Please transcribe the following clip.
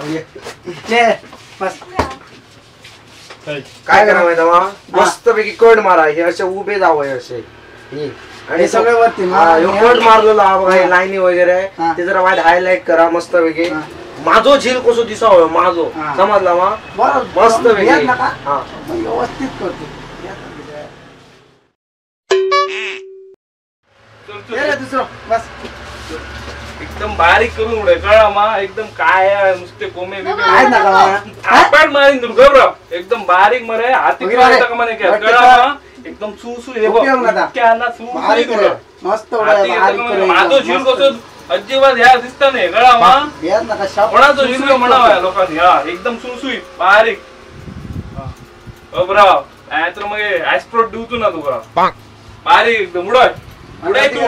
ये बस. काय करा माहिती मा, मस्त पैकी कट मारा, हे असे उभे जावं असे आणि सगळे वरती कट मारलेला बघा, हे लाईनी वगैरे ते जरा वाईट हायलाइट करा मस्त पैकी. माझो झील कसो दिसावं माझो, समजला मा, मस्त पैकी व्यवस्थित करतो. दुसरं बस एकदम बारीक करून उडे कळला मा, एकदम काय नुसते कोमे आपण मारीन दुर्गबराव, एकदम बारीक मरे हाती कळला मा, एकदम सुसू हे बघ मस्त माझो झील कसो अजिबात ह्या दिसता नाही कळला मा, कोणाचो झील म्हणावा लोकांनी, हा एकदम सुसुई बारीक. बराव नाही तर मग आयस्प्रोट देऊ ना तुका, बारीक एकदम उडय उडय तू.